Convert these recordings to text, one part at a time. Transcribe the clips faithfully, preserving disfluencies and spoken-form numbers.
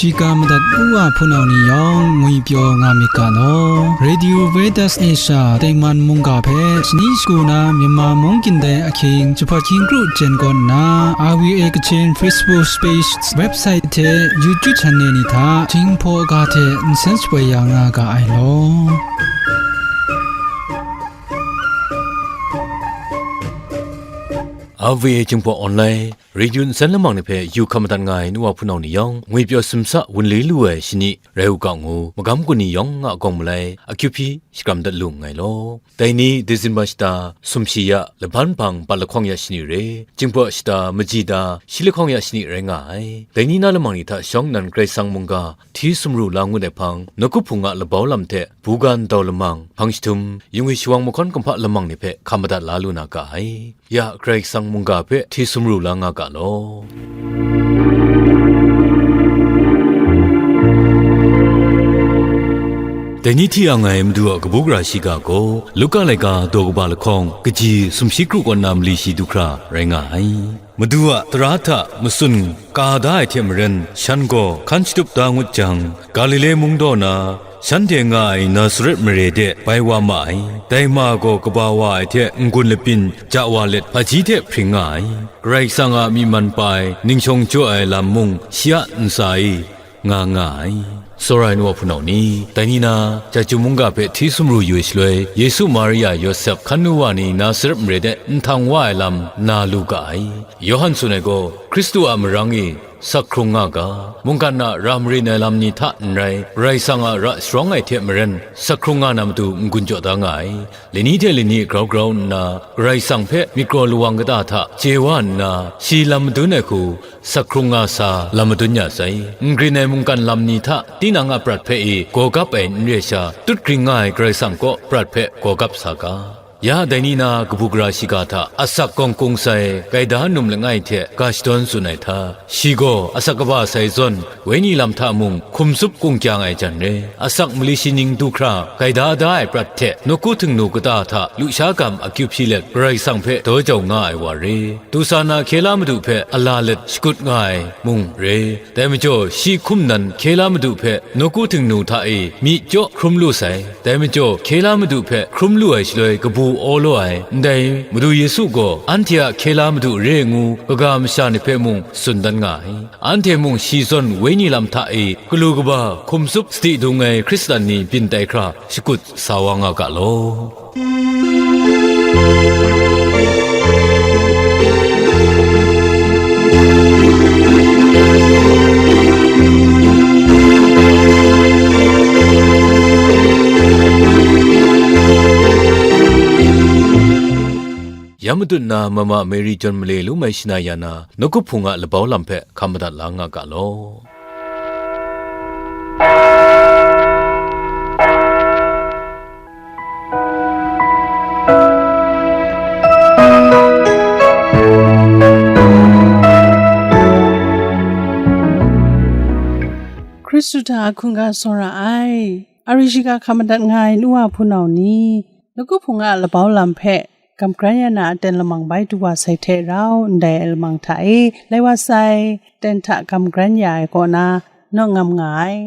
Shiga madat u wa hpunau ni yawng ngwipyaw nga myit ga law. Radio Veritas Asia tengman mungga hpe shani shagu na Myanmar mung gindai ahkying jahpat hkying kru jen kaw nna, R V A Kachin Facebook page, website hte YouTube channel ni hta Jinghpaw ga hte nsen shapoi ya nga ga ai law. R V A Jinghpaw Online Radio nsen lamang ni hpe yu hkam madat nga ai nu wa hpunau ni yawng, ngwipyaw sumsa wunli lu ai shani rai u ga ngu, magam gun ni yawng a gawng malai akyu hpyi shakram dat lu nngai law. Dai ni December shata sumshi ya, lahpan hpang bat lahkawng ya shani re, Jinghpaw shata maji da shi lahkawng ya shani rai nga ai. Dai ni na lamang ni hta shawng nnan Karai Kasang mungga hti sumru la ngut ai hpang, nawku hpung a labau lam hte buga ndau lamang, hpang jahtum, yungwi shawang mahkawn kumhpa lamang ni hpe hkam madat la lu na ga ai. Ya Karai Kasang mungga hpe hti sumru la nga ga law. Dai ni hti ang ai Madu a kabu gara shiga gaw, Luka laika daw kaba lahkawng, kaji sumshi kru kaw nna mali shi du hkra rai nga ai. Madu a tara hta matsun ka da ai hte maren, shan gaw hkan shatup da ngut jang, Galile mung daw na, shanhte nga ai Nazaret mare de bai wa ma ai. Dai ma gaw kaba wa ai hte n-gun labyin ja wa let hpaji hte hpring nga ai. Karai Kasang a myi man pa ai ning shawng jaw ai lam mung shi a ntsa e nga nga ai. Tsawra ai nu wa hpunau ni, dai ni na, Chyeju mungga hpe hti sumru yu ai shaloi, Yesu, Maria, Yawsep, hkan nu wa ni Nazaret mare de nhtang wa ai lam na lu ga ai. Yawhan tsun ai gaw, Hkristu a marang e, sak hkrung nga ga, mungkan a ra marin ai lam ni hta n rai, Karai Kasang a ra sharawng ai hte maren, sak hkrung nga na matu n-gun jaw da nga ai. Lani hte lani grau grau nna, Karai Kasang hpe myit kraw lawang kata hta chye wa nna, shi lam madun ai hku, sak hkrung nga sa lam madun ya sai. N grin ai mungkan lam ni hta tinang a prat hpe i gaw gap ai n re sha, tut gring nga ai Karai Kasang kaw prat hpe gaw gap sa ga. Ya dai ni na kabu gara shiga hta asak gawng kung sai, gaida num langai hte ga shadawn tsun ai hta, shi gaw asak kaba sai zawn, wenyi lam hta mung hkum tsup kung kyang ai jan re, asak mali shi ning du hkra gaida da ai prat hte nawku htingnu kata hta lusha gam akyu hpyi let Karai Kasang hpe daw jau nga ai wa re, du sa na hkye la madu hpe a la let shakut nga ai mung re, dai majaw shi hkum nan hkye la madu hpe nawku htingnu hta e myi kyaw hkrum lu sai. Dai majaw, hkye la madu hpe hkrum lu ai shaloi kabu awlaw ai, ndai Madu Yesu gaw anhte a hkye la madu re ngu kaga masha ni hpe mung tsun dan nga ai. Anhte mung shi zawn wenyi lam hta e galu kaba hkum tsup sadi dung ai Hkristan ni byin tai hkra shakut sa wa nga ga law. Ya matut na mama Mary John male lu mai shana ya na, nawku hpung a labau lam hpe hkam madat la nga ga law. Hkristu hta hkungga tsawra ai, ari shiga hkam madat nga ai nu wa hpunau ni, nawku hpung a labau lam hpe, kamgran ya na aten lamang bai du wa sai hte rau ndai ai lamang hta e, lai wa sai, ten hta kamgran ya ai kaw na, naw ngam nga ai.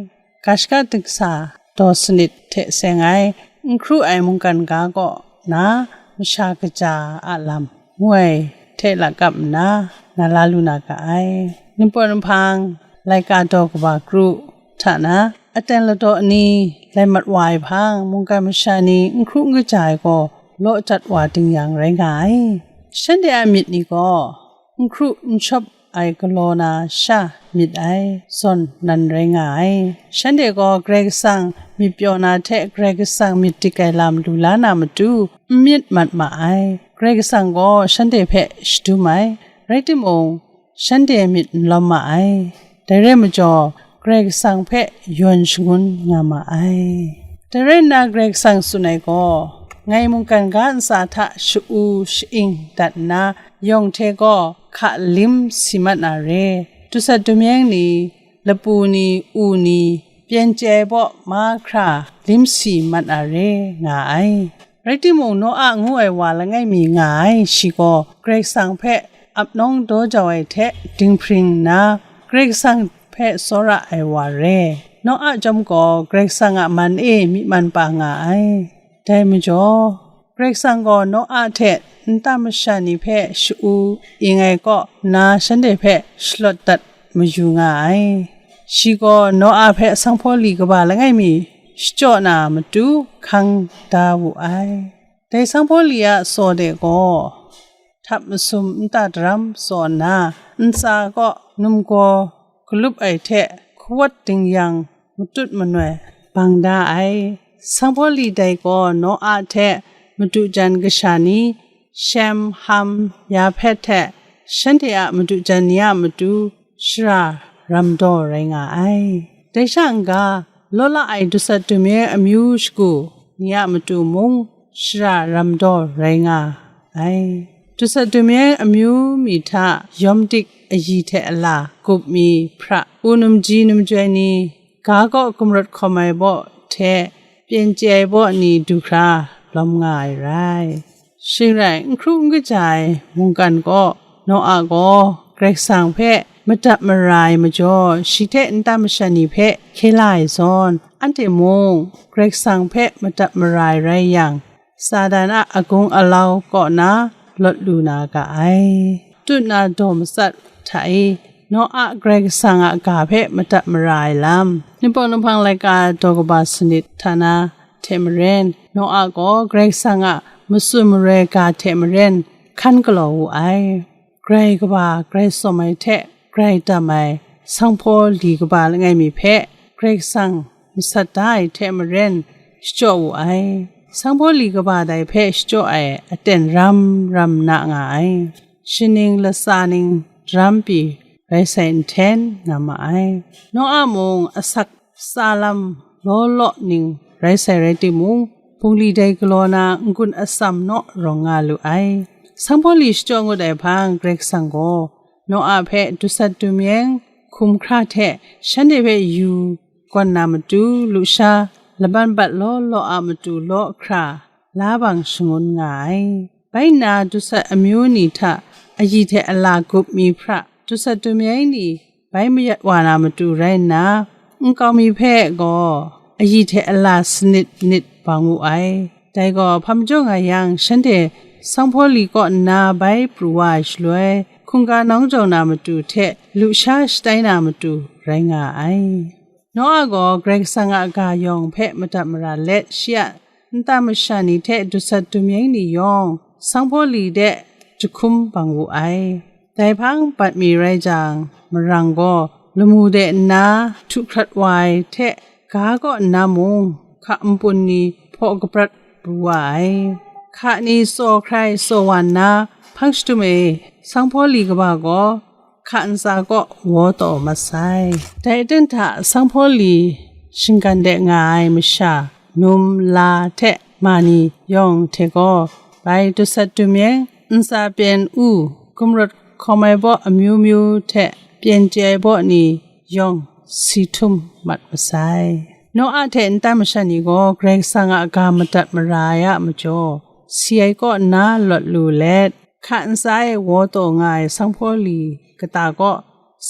Ga shaka dingsa daw sanit hte seng ai, n hkru ai mungkan ga kaw na, masha kaja a lam ngu ai hte lakap nna, na la lu na ga ai. Ningpawt nhpang, laika daw kaba kru hta na, aten ladaw ni lai mat wa ai hpang, mungkan masha ni n hkru n kaja ai gaw, law jat wa ding yang rai nga ai. Shanhte a myit ni gaw, n hkru n shawp ai galaw na sha myit ai, zawn nan rai nga ai. Shanhte gaw Karai Kasang myit pyaw na hte Karai Kasang myit dik ai lam lu la na matu, n myit mat ma ai. Karai Kasang gaw shanhte hpe shadum ai, rai timung, shanhte myit n lawm ma ai. Dai rai majaw, Karai Kasang hpe yawn shangun nga ma ai. Dai rai nna, Karai Kasang tsun ai gaw, ngai mungkan ga ntsa hta sha-u sha-ing dat nna, yawng hte gaw hka lim si mat na re, dusat dumyeng ni, lapu ni, u ni, pyen chye ai baw mahkra lim si mat na re, nga ai. Rai timung, Noa ngu ai wa langai mi nga ai, shi gaw Karai Kasang hpe ap nawng daw jau ai hte dinghpring nna, Karai Kasang hpe tsawra ai wa re. Noa chyawm gaw Karai Kasang a man e myi man pa nga ai. Dai majaw, Karai Kasang gaw Noa hte nta masha ni hpe sha-u ing ai kaw nna shanhte hpe shalawt dat mayu nga ai. Shi gaw Noa hpe sanghpaw li kaba langai mi shachyaw na matu hkang da wu ai. Dai sanghpaw li a tsaw de gaw, htap masum nta daram tsaw nna, ntsa kaw numgaw galup ai hte hkawat dingyang matut manoi bang da ai. Sanghpaw li dai gaw Noa hte madu jan kasha ni, Shem, Ham, Yahpet hte shanhte a madu jan ni a matu shara ram daw rai nga ai. Dai sha n-ga, law la ai dusat dumye amyu shagu ni a matu mung shara ram daw rai nga ai. Dusat dumye amyu mi hta yawm dik ayi hte ala gup mi hpra, u numji numjoi ni, ga kaw gumrawt hkawm ai baw hte pyen chye ai baw ni du hkra lawm nga ai rai. Shing rai, n hkru n kaja ai mungkan kaw, Noa gaw Karai Kasang hpe madat mara ai majaw, shi hte nta masha ni hpe hkye la ai zawn, anhte mung Karai Kasang hpe madat mara ai rai yang, Satan a agung alau kaw na lawt lu na ga ai. Tut na daw matsat hta e, Noa Karai Kasang a ga hpe madat mara ai lam, Ningpawng Ninghpang laika daw kaba sanit hta na hte maren, Noa gaw Karai Kasang a matsun maroi ga hte maren hkan galaw wu ai. Grai kaba, grai tsawm ai hte grai dam ai sanghpaw li kaba langai mi hpe Karai Kasang masat da ai hte maren shachyaw wu ai. Sanghpaw li kaba dai hpe shachyaw ai aten ram ram na nga ai. Shaning latsa ning daram pyi rai sai nhten nga ma ai. Noa mung asak tsa lam law law ning rai sai rai timung, bungli dai galaw na n-gun atsam naw rawng nga lu ai. Sanghpaw li shachyaw ngut ai hpang Karai Kasang gaw, Noa hpe dusat dumyeng hkum hkra hte shanhte hpe yu gawn na matu, lusha laban bat law law a matu law hkra la bang shangun nga ai. Bai nna dusat amyu ni hta ayi hte ala gup mi hpra, dusat dumyeng ni bai mayat wa na matu rai nna, nkau mi hpe gaw ayi hte ala sanit nit bang wu ai. Dai gaw, hpa majaw nga yang, shanhte sanghpaw li kaw nna bai pru wa ai shaloi, hkungga nawng jau na matu hte lusha shatai na matu rai nga ai. Noa gaw Karai Kasang a ga yawng hpe madat mara let, shi a nta masha ni hte dusat dumyeng ni yawng sanghpaw li de jahkum bang wu ai. Dai hpang bat mi rai jang, marang gaw lamu de nna htu hkrat wa ai hte, ga kaw nna mung hka npun ni hpaw kaprat pru wa ai. Hka ni tsaw hkrai tsaw wa nna hpang shadum e, sanghpaw li kaba gaw hka ntsa kaw waw taw mat sai. Dai aten hta sanghpaw li shinggan de nga ai masha, num, la hte ma ni yawng hte gaw, bai dusat dumyeng, ntsa pyen u, gumrawt hkawm ai baw amyu myu hte pyen chye ai baw ni yawng si htum mat masai. Noa hte nta masha ni gaw Karai Kasang a ga madat mara ai a majaw, si ai kaw nna lawt lu let, hka ntsa e waw taw nga ai sanghpaw li kata kaw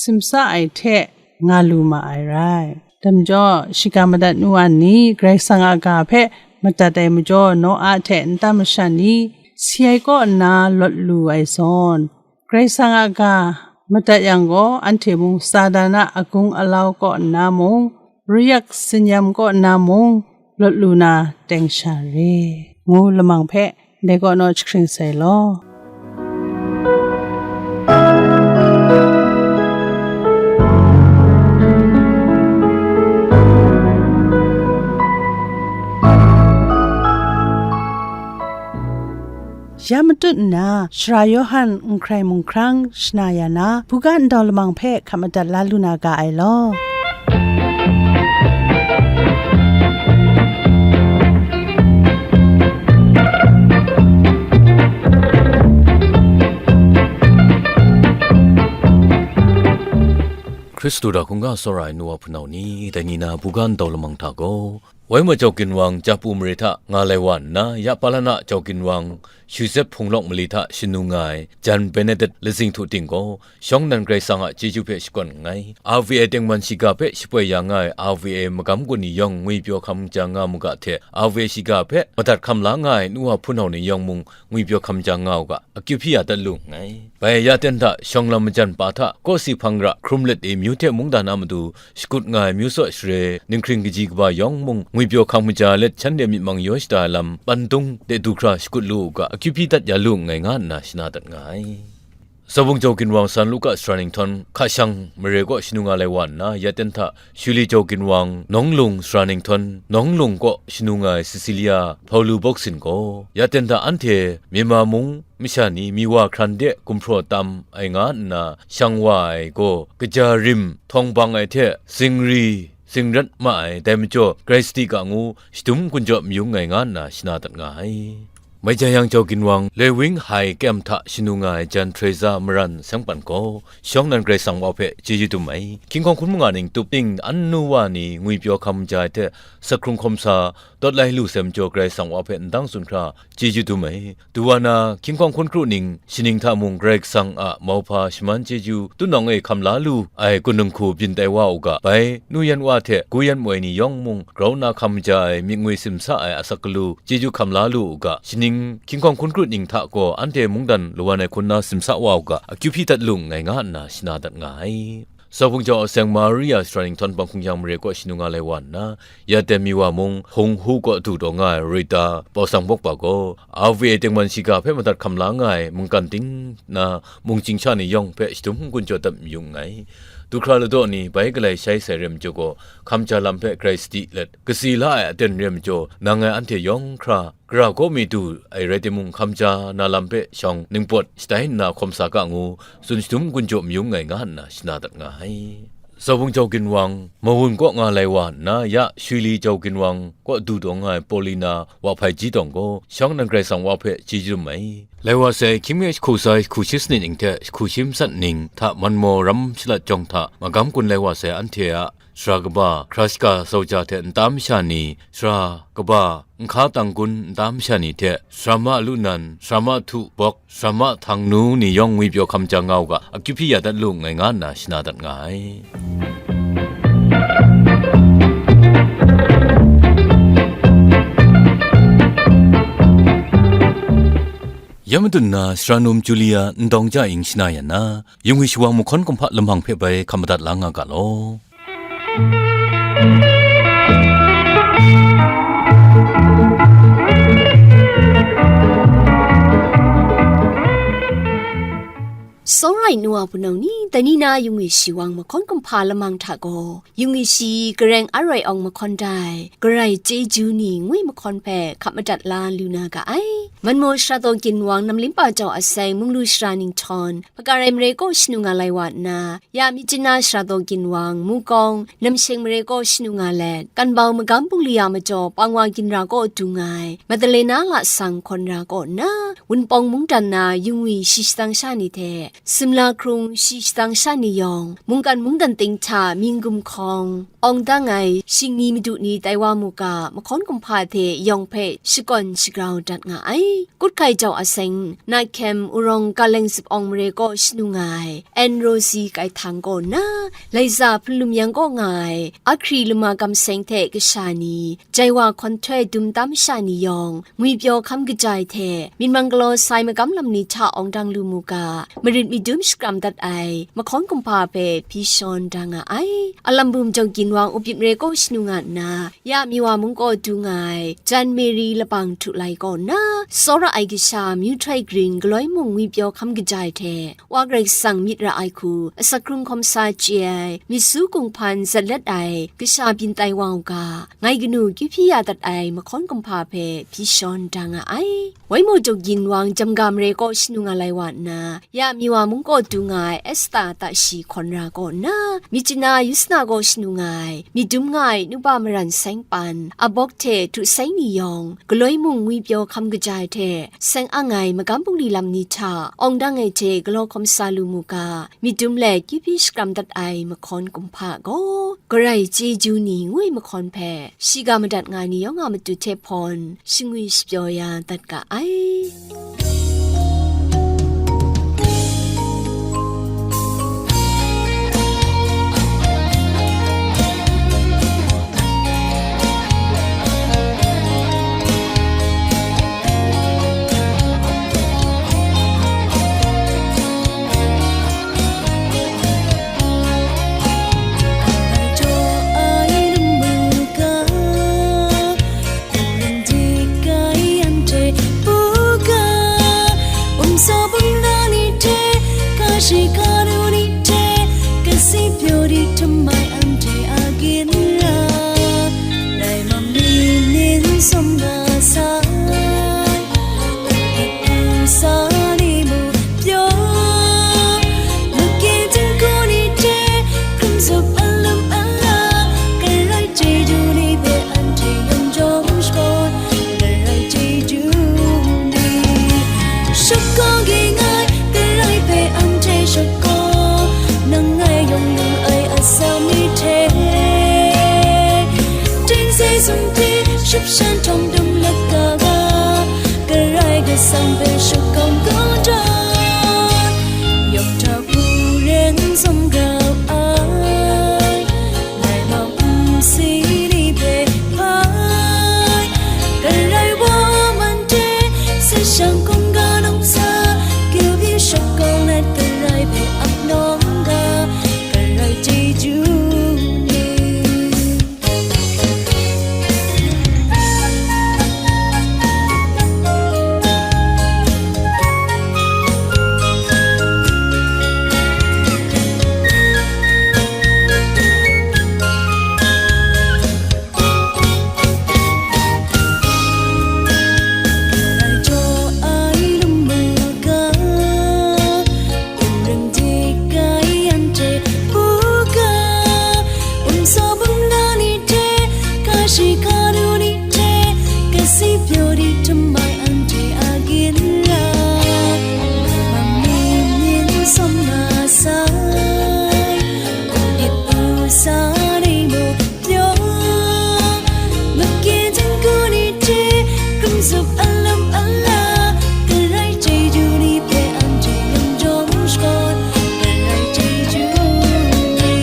simsa ai hte nga lu ma ai rai. Dai majaw, shiga madat nu an ni Karai Kasang a ga hpe madat ai majaw, Noa hte nta masha ni si ai kaw nna lawt lu ai zawn, Karai Kasang a ga madat yang gaw, anhte mung Satan a agung alau kaw nna mung, ruyak sinyam kaw nna mung, lawt lu na teng sha re, ngu lamang hpe ndai kaw naw jahkring sai law. Ya matut nna, Sara Yawhan n hkrai mung hkrang shana ya na, buga ndau lamang hpe hkap madat la lu na ga ai law. Hkristu hta hkungga tsawra ai nu wa hpunau ni, dai ni na buga ndau lamang hta gaw, Waimaw Jau Ginwang Japu mare hta nga lai wa nna, ya Palana Jau Ginwang Shuzep Hpunglawk mali hta shanu nga ai Jan Benedet Lazing Htu Ting gaw, shawng nnan Karai Kasang a chyeju hpe shakawn nngai. R V A tengman shiga hpe shapoi ya nga ai R V A magam gun ni yawng ngwipyaw hkam ja nga mu ga hte, R V A shiga hpe madat hkam la nga ai nu wa hpunau ni yawng mung ngwipyaw hkam ja nga u ga, akyu hpyi ya dat lu nngai. Bai ya ten hta shawng lam majan pa hta kawsi hpang ra hkrum let i myu hte mungdan a matu shakut nga ai myu tsaw share, ninghkring kaji kaba yawng mung ngwipyaw hkam kaja let shanhte myit mang yaw shada ai lam, pandung de du hkra shakut lu u ga, akyu hpyi dat ya lu nngai, nga nna shana dat nga ai. Sawbung Jau Ginwang San Luka Sara Ninghtawng hkashang mare kaw shanu nga lai wa nna, ya ten hta Shuli Jau Ginwang Nawng Lung Sara Ninghtawng Nawng Lung kaw shanu nga ai Cecilia Hpaulu Bawksin gaw, ya ten hta anhte Myanmar mung masha ni mi wa hkran de gumhpraw tam ai nga nna shang wa ai gaw, kaja rim htawng bang ai hte zingri zingrat ma ai, dai majaw Karai sadi ga ngu shadum gun jaw mayung ai nga nna shana dat nga ai. Maijayang Jau Ginwang Lewing Hai Kem hta shanu nga ai Jan Teresa Maran Sengpan gaw, shawng nnan Karai Kasang wa hpe chyeju dum ai. Hkying hkawng hkun manga ning tup ting an nu wa ni ngwipyaw hkam ja ai hte, sakhkrung hkawm sa, dawt lai lu sai majaw Karai Kasang wa hpe ndang tsun hkra chyeju dum ai. Du wa na, hkying hkawng hkun kru ning, shaning hta mung Karai Kasang a mauhpa shaman chyeju tunawng e hkam la lu ai kunung hku byin tai wa u ga, bai nu yan wa hte gu yan moi ni yawng mung grau na hkam ja ai, myit ngwi simsa ai asak galu chyeju hkam la lu u ga, shaning hkying hkawng hkun kru ning hta gaw anhte mungdan lawan ai hku nna simsa wa u ga, akyu hpyi dat lu nngai, nga nna shana dat nga ai. Sawbung Jau Aseng Maria Sara Ninghtawng Bang Hkungyan mare kaw shanu nga lai wa nna, ya ten mi wa mung Hung Hu kaw du taw nga ai Rita Paw Sang Bawk pa gaw, R V A tengman shiga hpe madat hkam la nga ai mungkan ting na mungchying sha ni yawng hpe shadum n-gun jaw dat mayung nngai. Du hkra ladaw ni bai galai shai sai re majaw gaw, hkam ja lam hpe Karai sadi let, kasi la ai aten re majaw, nang ngai anhte yawng hkra, gara kaw mi du ai rai timung, hkam ja na lam hpe shawng ningpawt shatai nna hkawm sa ga ngu, tsun shadum n-gun jaw mayung nngai, nga nna shana dat nga ai. Sawbung Jau Ginwang Mawun kaw nga lai wa nna, ya Shuli Jau Ginwang kaw du taw nga ai Paulina Wahpai Ji Tawng gaw, shawng nnan Karai Kasang wa hpe chyeju dum ai. Lai wa sai, hkying me jahku sai, jahku shi sanit ning hte jahku shi matsat ning hta Manmaw ram shalat jawng hta magam gun lai wa sai anhte a sara kaba, hkra shaka sau ja hte nta masha ni, sara kaba, nhka tang gun nta masha ni hte, sara ma lu nan, sara ma htu bawk, sara ma htang nu ni yawng ngwipyaw hkam ja nga u ga, akyu hpyi ya dat lu nngai, nga nna shana dat nga ai. Ya madun na, sara num Julia Ndawng Ja Ing shana yan na, yungwi shawang mahkawn kumhpa lamang hpe bai hkam madat la nga ga law. Tsawra ai nu wa hpunau ni, dai ni na yungwi shawang mahkawn kumhpa lamang hta gaw, yungwi shi gareng aroi awng mahkawn dai, garai chyeju ni ngwi mahkawn hpe hkap madat la lu na ga ai. Manmaw Shara Daw Ginwang Namlimpa Jau Aseng Munglu Sara Ninghtawng, Hpakarai mare kaw shanu nga lai wa nna, ya Myitkyina Shara Daw Ginwang Mukawng Namsheng mare kaw shanu nga let, Kanbau Magam Bungli a majaw Pangwa Ginra kaw du nga ai Madalena Lasang Hkawnra kaw nna, Wunpawng mungdan na yungwi shi shadang sha ni hte, sumla hkrung shi shadang sha ni yawng, mungkan mungdan ting hta mying gumhkawng awng dang ai shingni madu ni tai wa mu ga, mahkawn kumhpa hte yawng hpe shakawn shagrau dat nga ai. Kut hkai jau aseng, Nahkem Urawng Kaleng Zip Awng mare kaw shanu nga ai, N Rosie Kaihthang kaw nna, Laiza Hpunlum Yang kaw nga ai, Ahkri Lama Kamseng hte kasha ni, Jaiwa hkawn htoi dum tam sha ni yawng, ngwipyaw hkam kajai hte, myit mang galaw sai magam lam ni hta awng dang lu mu ga, marit myit dum shakram dat ai, mahkawn kumhpa hpe hpyi shawn da nga ai. Alam bum jau Ginwang Upyit mare kaw shanu nga nna, ya Miwa mung kaw du nga ai, Jan Mary Labang Htu Lai kaw nna, tsawra ai kasha Myu Htoi Grin galoi mung ngwipyaw hkam kajai hte, Wa Karai Kasang myit ra ai hku, asak hkrung hkawm sa chye ai, myit su kunghpan zat let ai, kasha byin tai wa u ga, ngai kanu kyu hpyi ya dat ai mahkawn kumhpa hpe hpyi shawn da nga ai. Waimaw Daw Ginwang Jamga mare kaw shanu nga lai wa nna, ya Miwa mungkaw du nga ai Esta ta shi hkawn ra kaw nna, myit chana Yusna kaw shanu nga ai, myit dum nga ai nupa maran seng pan, abawk hte htu seng ni yawng, galoi mung ngwipyaw hkam kaja ai hte seng ang ai magam bungli lam ni hta awng dang ai hte galaw hkawm sa lu mu ga, myit dum let kyu byi shakram dat ai mahkawn kumhpa gaw, Karai chyeju ni ngu ai mahkawn hpe, shiga madat nga ai ni yawng a matu hte hpawn shangwi shapyaw ya dat ga ai. Sa ni mung pyaw, makye htingku ni hte hkrum zup alum ala, Karai chyeju ni hpe anhte yawng jawng shakawn, Karai chyeju ni. Shakawn ging ai Karai hpe anhte shakawn, nang ngai yawng lu ai atsam ni hte, ting se sumhte shap shan htawng dum let ga ga, Karai Kasang hpe shakawn kau dat, yawng hta hku ren tsawm grau ai, laimang nsi ni hpe hpai, Karai wa man hte, se shang hkungga nang sa, kyu byi shakawn let Karai hpe ap nawng ga, Karai chyeju ni. Kashi kanu ni hte, kasi pyaw di htum ai anhte a ginra, mami myin tsawm nga sai, u myit u sa ni mung pyaw, makye htingku ni hte, hkrum zup alam ala, Karai chyeju ni hpe anhte yawng jawng shakawn, Karai chyeju ni.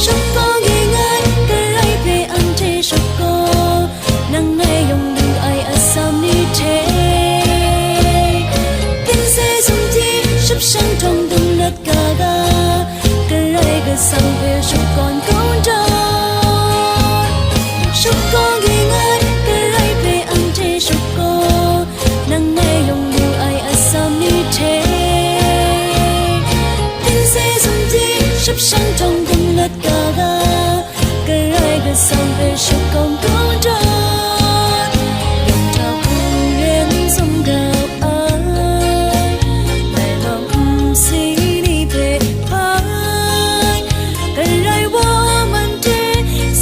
Shakawn ging ai Karai hpe anhte shakawn, nang ngai yawng lu ai atsam ni hte, ting se sumhte shap shan htawng dum let ga ga, Karai Kasang hpe shakawn kau dat. Shakawn ging ai Karai hpe anhte shakawn, nang ngai yawng lu ai atsam ni hte, ting se sumhte shap shan htawng dum let ga ga, Karai Kasang hpe shakawn kau dat. Yawng hta hku ren tsawm grau ai, laimang nsi ni hpe hpai, Karai wa man hte,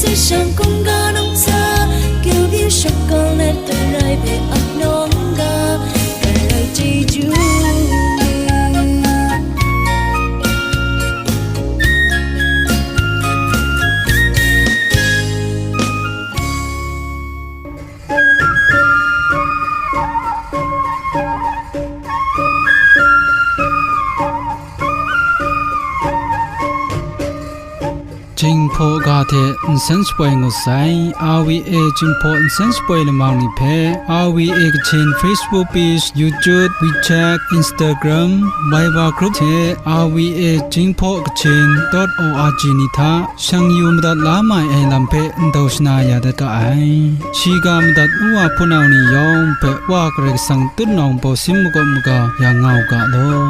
se shang hkungga nang sa, kyu byi shakawn let Karai hpe ap nawng ga, Karai chyeju ni. Jinghpaw ga hte nsen shapoi ngut sai. R V A Jinghpaw nsen shapoi lamang ni hpe, R V A Kachin Facebook page, YouTube, WeChat, Instagram, Viber group hte R V A Jinghpaw Kachin dot O R G ni hta shang yu madat la mai ai lam hpe ndau shana ya dat ga ai. Shiga madat nu wa hpunau ni yawng hpe Wa Karai Kasang tutnawng bawsin makawp maga ya nga u ga law.